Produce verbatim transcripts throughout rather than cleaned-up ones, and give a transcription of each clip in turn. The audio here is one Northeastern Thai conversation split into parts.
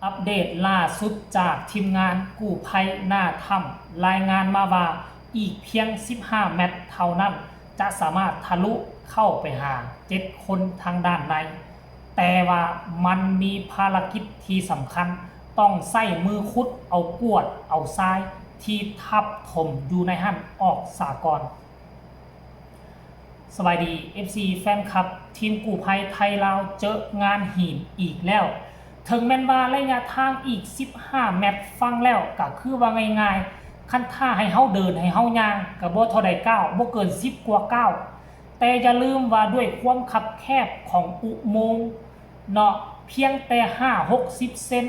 อัปเดตล่าสุดจากทีมงานกู้ภัยหน้าถ้ำ รายงานมาว่าอีกเพียง สิบห้า เมตรเท่านั้น จะสามารถทะลุเข้าไปหา เจ็ด คนทางด้านใน แต่ว่ามันมีภารกิจที่สำคัญ ต้องใช้มือขุดเอากรวดเอาทรายที่ทับถมอยู่ในหั้นออกซะก่อน สบายดี เอฟซี แฟนคลับ ทีมกู้ภัยไทยลาวเจองานหินอีกแล้ว ถึงแม้นว่าระยะทางอีก สิบห้า เมตร ฟังแล้วก็คือว่าง่ายๆ คันถ้าให้เฮาเดินให้เฮาย่างก็บ่เท่าใดก้าว บ่เกิน สิบ กว่าก้าว แต่อย่าลืมว่าด้วยความคับแคบของอุโมงค์เนาะ เพียงแต่ ห้าหกสิบ เซน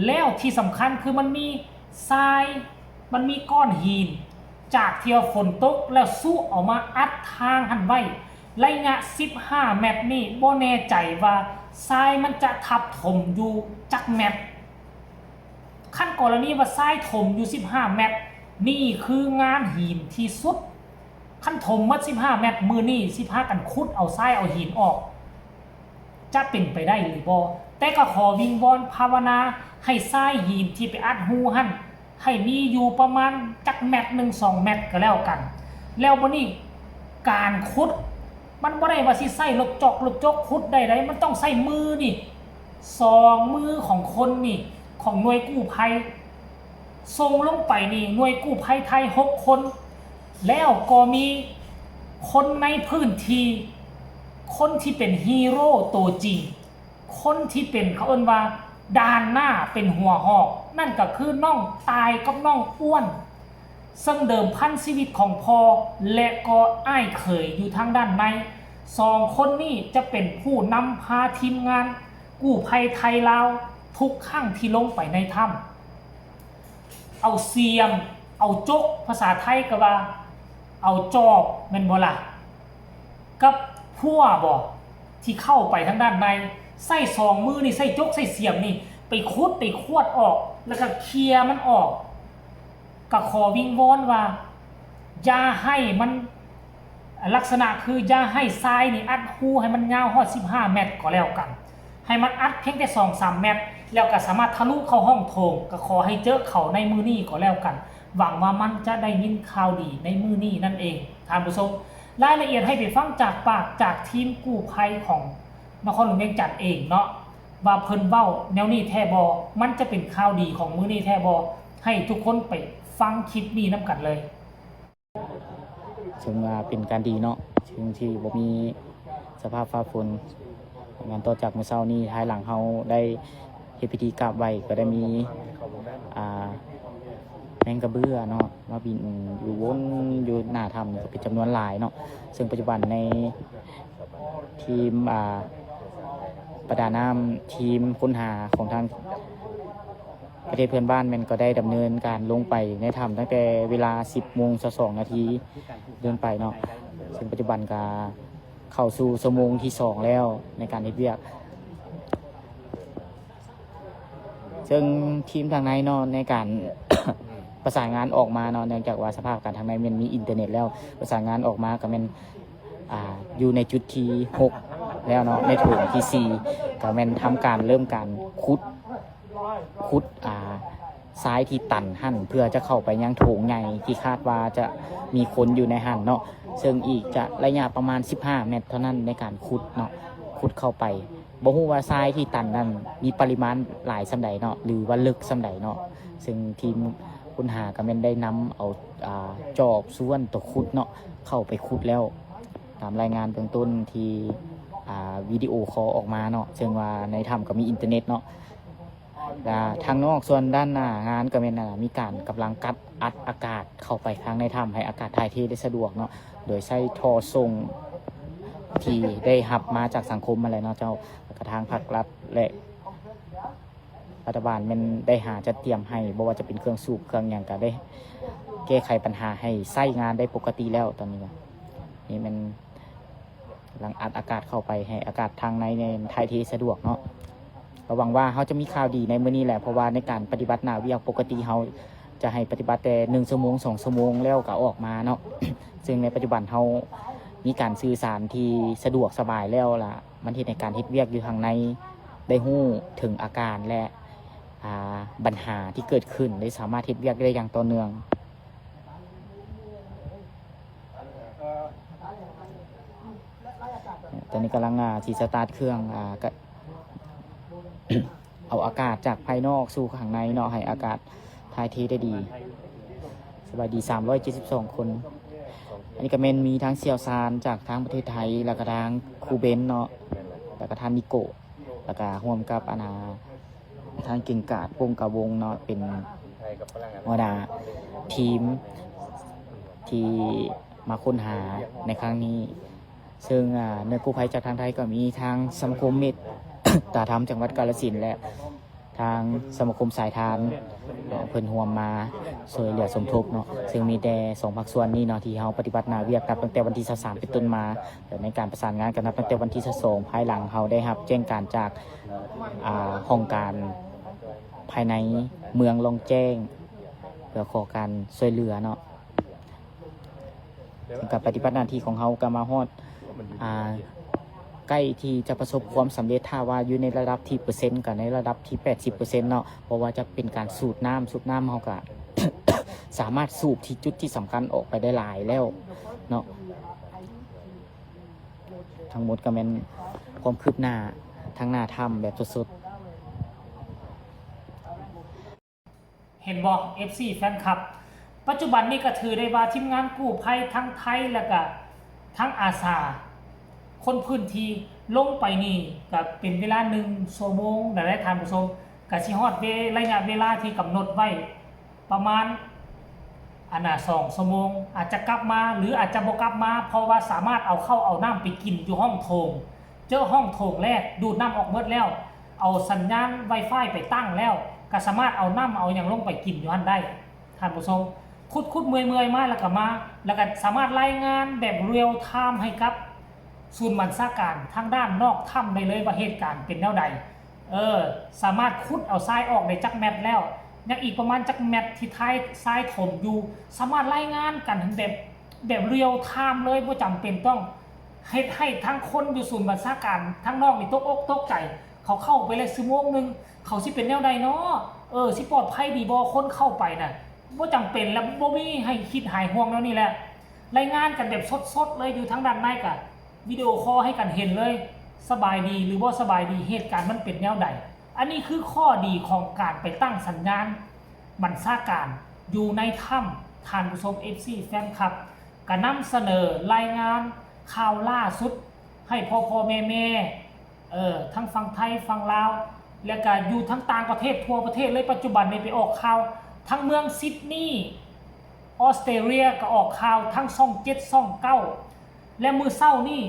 แล้วที่สำคัญคือมันมีทราย มันมีก้อนหิน จากที่ว่าฝนตกแล้วซุเอามาอัดทางหั้นไว้ ระยะ สิบห้า เมตร นี่บ่แน่ใจว่าทรายมันจะทับถมอยู่จักเมตร คันกรณีว่าทรายถมอยู่ สิบห้า เมตร นี่คืองานหินที่สุด คันถมหมด สิบห้า เมตร มื้อนี้สิพากันขุดเอาทรายเอาหินออก จะเป็นไปได้หรือบ่ แต่ก็ขอวิงวอนภาวนาให้ทรายหินที่ไปอัดฮูหั้น ให้มีอยู่ประมาณจักเมตรหนึ่ง สอง เมตรก็แล้วกัน แล้วบัดนี้การขุด มันบ่ได้ว่าสิใช้รถจอกรถจกขุดได้ได มันต้องใช้มือนี่ สองมือของคนนี่ ของหน่วยกู้ภัย ส่งลงไปนี่ หน่วยกู้ภัยไทย หก คน แล้วก็มีคนในพื้นที่ คนที่เป็นฮีโร่ตัวจริง คนที่เป็นเขาเอิ้นว่าด่านหน้าเป็นหัวหอก นั่นก็คือน้องตายกับน้องอ้วน ซึ่งเดิมพันชีวิตของพ่อและก็อ้ายเขยอยู่ทางด้านใน สองคนนี้จะเป็นผู้นำพาทีมงานกู้ภัยไทยลาวทุกครั้งที่ลงไปในถ้ำ เอาเสียม เอาจก ภาษาไทยก็ว่า เอาจอบแม่นบ่ล่ะ กับพั่วบ่ ที่เข้าไปทางด้านใน ใช้สองมือนี่ ใช้จก ใช้เสียมนี่ ไปขุด ไปขวดออก แล้วก็เคลียร์มันออก ก็ขอวิงวอนว่า อย่าให้มัน ลักษณะคืออย่าให้ทรายนี่อัดฮูให้มันยาวฮอด สิบห้า เมตรก็แล้วกัน ให้มันอัดเพียงแต่ สองสาม เมตร แล้วก็สามารถทะลุเข้าห้องโถง ก็ขอให้เจอเขาในมื้อนี้ก็แล้วกัน หวังว่ามันจะได้ยินข่าวดีในมื้อนี้นั่นเอง ท่านผู้ชม รายละเอียดให้ไปฟังจากปากจากทีมกู้ภัยของนครหลวงเวียงจันทน์เองเนาะ ว่าเพิ่นเว้าแนวนี้แท้บ่ มันจะเป็นข่าวดีของมื้อนี้แท้บ่ ให้ทุกคนไปฟังคลิปนี้นำกันเลย ซึ่งว่าเป็นการดีเนาะ ซึ่งที่บ่มีสภาพฟ้าฝน งานต่อจากมื้อเช้านี้ ภายหลังเฮาได้เฮ็ดพิธีกราบไหว้ ก็ได้มี อ่า แมงกะเบื้อเนาะ มาบินอยู่วนอยู่หน้าถ้ำนี่ก็เป็นจำนวนหลายเนาะ ซึ่งปัจจุบันในทีม อ่า ประดาน้ำ ทีมค้นหาของทางประเทศเพื่อนบ้านแม่นก็ได้ดำเนินการลงไปในถ้ำตั้งแต่เวลา สิบโมงซาวสองนาทีเดินไปเนาะ ซึ่งปัจจุบันก็เข้าสู่ชั่วโมงที่สองแล้วในการเฮ็ดเวียก ซึ่งทีมทางในเนาะ ในการ ประสานงานออกมาเนาะ เนื่องจากว่าสภาพการทางในมันมีอินเทอร์เน็ตแล้ว ประสานงานออกมาก็แม่น อ่า อยู่ในจุดที่หกแล้วเนาะ ในโถงที่สี่ ก็แม่นทำการเริ่มการขุด ขุด อ่า ทรายที่ตันหั่น เพื่อจะเข้าไปยังโถงใหญ่ที่คาดว่าจะมีคนอยู่ในหั่นเนาะ ซึ่งอีกจะระยะประมาณ สิบห้า เมตรเท่านั้นในการขุดเนาะ ขุดเข้าไป บ่ฮู้ว่าทรายที่ตันนั้นมีปริมาณหลายส่ำใดเนาะ หรือว่าลึกส่ำใดเนาะ ซึ่งทีมค้นหาก็แม่นได้นำเอา อ่า จอบส่วนตัวขุดเนาะ เข้าไปขุดแล้ว ตามรายงานเบื้องต้นที่ อ่า วิดีโอคอลออกมาเนาะ ซึ่งว่าในถ้ำก็มีอินเทอร์เน็ตเนาะ และทางนอกส่วนด้านหน้างานก็แม่น อ่า มีการกำลังกัดอัดอากาศเข้าไปทางในถ้ำให้อากาศถ่ายเทได้สะดวกเนาะ โดยใช้ท่อส่งที่ได้รับมาจากสังคมมาแหละเนาะเจ้า แล้วก็ทางภาครัฐและรัฐบาลแม่นได้หาจัดเตรียมให้ บ่ว่าจะเป็นเครื่องสูบเครื่องหยังก็ได้แก้ไขปัญหาให้ใช้งานได้ปกติแล้วตอนนี้ก็นี่แม่น หลังอัดอากาศเข้าไปให้อากาศทางในเนี่ยถ่ายเทสะดวกเนาะ ก็หวังว่าเฮาจะมีข่าวดีในมื้อนี้แหละ เพราะว่าในการปฏิบัติหน้าเวียกปกติเฮาจะให้ปฏิบัติแต่หนึ่งชั่วโมง สองชั่วโมงแล้วก็ออกมาเนาะ ซึ่งในปัจจุบันเฮามีการสื่อสารที่สะดวกสบายแล้วล่ะ มันเฮ็ดให้การเฮ็ดเวียกอยู่ข้างใน ได้ฮู้ถึงอาการและ อ่า บัญหาที่เกิดขึ้น ได้สามารถเฮ็ดเวียกได้อย่างต่อเนื่อง ตอนนี้กำลัง อ่า สิสตาร์ทเครื่อง อ่า ก็ เอาอากาศจากภายนอกสู่ข้างในเนาะ ให้อากาศถ่ายเทได้ดี สบายดี สามร้อยเจ็ดสิบสอง คน อันนี้ก็แม่นมีทั้งเชี่ยวชาญจากทางประเทศไทย แล้วก็ทางครูเบนเนาะ แล้วก็ท่านนิโก้ แล้วก็ร่วมกับ อันน่า ทางเก่งกาจ วงศ์กะวงเนาะ เป็นหัวหน้าทีมที่มาค้นหาในครั้งนี้ ซึ่ง อ่า หน่วยกู้ภัยจากทางไทยก็มีทางสมาคมเมตตาธรรมจังหวัดกาฬสินธุ์ และทางสมาคมสายทาน อ่า เพิ่นร่วมมาช่วยเหลือสมทบเนาะ ซึ่งมีแต่สองภาคส่วนนี้เนาะ ที่เฮาปฏิบัติหน้าเวียกนับตั้งแต่วันที่ ยี่สิบสาม เป็นต้นมา และในการประสานงานกันนับตั้งแต่วันที่ ยี่สิบสอง ภายหลังเฮาได้รับแจ้งการจาก อ่า ห้องการภายในเมืองล่องแจ้ง เพื่อขอการช่วยเหลือเนาะ ซึ่งการปฏิบัติหน้าที่ของเฮาก็มาฮอด อ่า ใกล้ที่จะประสบความสำเร็จ ถ้าว่าอยู่ในระดับที่เปอร์เซ็นต์ ก็ในระดับที่ แปดสิบเปอร์เซ็นต์ เนาะ เพราะว่าจะเป็นการสูบน้ำ สูบน้ำเฮาก็ สามารถสูบที่จุดที่สำคัญออกไปได้หลายแล้วเนาะ ทั้งหมดก็แม่นความคืบหน้าทางหน้าถ้ำแบบสดๆ เห็นบ่ เอฟซี แฟนคลับ ปัจจุบันนี้ก็ถือได้ว่าทีมงานกู้ภัยทั้งไทย แล้วก็ทั้งอาสา คนพื้นที่ลงไปนี่ก็เป็นเวลาหนึ่งชั่วโมง ได้ท่านผู้ชม ก็สิฮอดเว- ระยะเวลาที่กำหนดไว้ประมาณ อันน่ะ สองชั่วโมง อาจจะกลับมา หรืออาจจะบ่กลับมา เพราะว่าสามารถเอาข้าวเอาน้ำไปกินอยู่ห้องโถง เจอห้องโถงแรก ดูดน้ำออกหมดแล้ว เอาสัญญาณ Wi-Fi ไปตั้งแล้ว ก็สามารถเอาน้ำเอาหยังลงไปกินอยู่หั่นได้ ท่านผู้ชม ขุดๆ เมื่อยๆ มาแล้วก็มา แล้วก็สามารถรายงานแบบ real time ให้กับศูนย์บัญชาการทางด้านนอกถ้ำได้เลยว่าเหตุการณ์เป็นแนวใด เออ สามารถขุดเอาทรายออกได้จักแมตรแล้ว ยังอีกประมาณจักแมตรที่ท้ายทรายถมอยู่ สามารถรายงานกันแบบ แบบ real time เลย บ่จำเป็นต้องเฮ็ดให้ทั้งคนอยู่ศูนย์บัญชาการทางนอกนี่ตกอกตกใจ เขาเข้าไปเลยชั่วโมงหนึ่ง เขาสิเป็นแนวใดเนาะ เออ สิปลอดภัยดีบ่ คนเข้าไปน่ะ บ่จำเป็น และบ่มีให้คิดหายห่วงแนวนี้แหละ รายงานกันแบบสดๆ เลย อยู่ทางด้านในก็วิดีโอคอลให้กันเห็นเลย สบายดีหรือบ่สบายดี เหตุการณ์มันเป็นแนวใด อันนี้คือข้อดีของการไปตั้งสัญญาณบัญชาการอยู่ในถ้ำ ท่านผู้ชม เอฟซี แฟนคลับ ก็นำเสนอรายงานข่าวล่าสุดให้พ่อๆ แม่ๆ เออ ทั้งฝั่งไทย ฝั่งลาว และก็อยู่ทั้งต่างประเทศ ทั่วประเทศเลย ปัจจุบันนี้ไปออกข่าว ทั้งเมืองซิดนีย์ ออสเตรเลียก็ออกข่าว ทั้งช่องเจ็ด ช่องเก้า และมื้อเช้านี่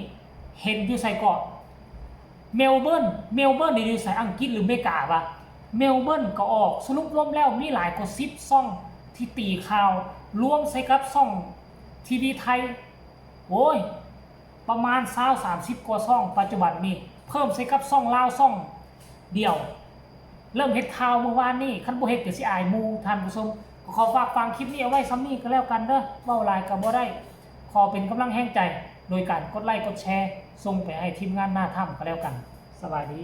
เห็นอยู่ไสเกาะ เมลเบิร์น เมลเบิร์นนี่อยู่ไส อังกฤษหรืออเมริกาวะ เมลเบิร์นก็ออก สรุปรวมแล้วมีหลายกว่าสิบช่องที่ตีข่าว รวมใส่กับช่องทีวีไทย โอ้ย ประมาณซาว สามสิบ กว่าช่อง ปัจจุบันนี้ เพิ่มใส่กับช่องลาวช่องเดียว เริ่มเฮ็ดข่าวเมื่อวานนี้ คันบ่เฮ็ดก็สิอายหมู่ ท่านผู้ชม ก็ขอฝากฟังคลิปนี้เอาไว้ส่ำนี้ก็แล้วกันเด้อ เว้าหลายก็บ่ได้ ขอเป็นกำลังแฮงใจ โดยการกดไลค์กดแชร์ ส่งไปให้ทีมงานหน้าถ้ำก็แล้วกัน สบายดี